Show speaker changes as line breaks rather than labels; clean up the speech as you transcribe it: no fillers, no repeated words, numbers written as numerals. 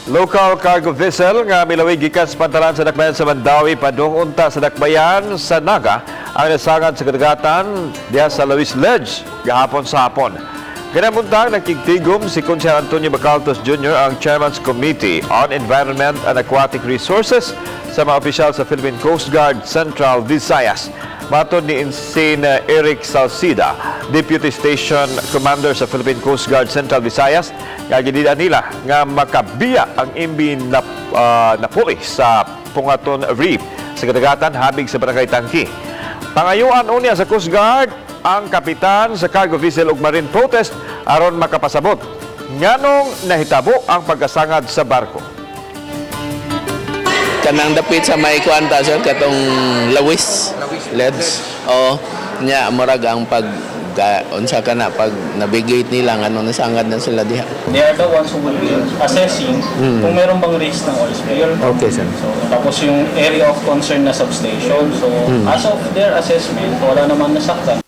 Local cargo vessel nga milawig gikan sa pantalan sa dakbayan sa Mandaue padung unta sa dakbayan sa Naga ang nasangad sa kadagatan diha sa Lawis Ledge gahapon sa hapon. Kinabuntag, nakigtigom si Konsehal Antonio Bacaltos Jr., ang Chairman's Committee on Environment and Aquatic Resources, sa mga opisyal sa Philippine Coast Guard Central Visayas. Matod ni Ensign Eric Salcida, Deputy Station Commander sa Philippine Coast Guard Central Visayas, nga gidida nila nga makabiya ang MB Napoli sa Pungaton Reef sa kadagatan habig sa Barangay Tangki. Pangayuan unya sa Coast Guard ang kapitan sa cargo vessel ug marine protest aron makapasabot nganong nahitabo ang pagkasangad sa barko.
Kanang dapit sa may kuan ta, sir, katong Lawis Ledge. Oo, nya murag ang pag unsa kana pag navigate nila ngano nasangad na sila diha.
They are the ones who will be assessing kung meron bang risk ng oil spill.
Okay, sir.
So, tapos yung area of concern na substation. So, as of their assessment, wala naman nasaktan.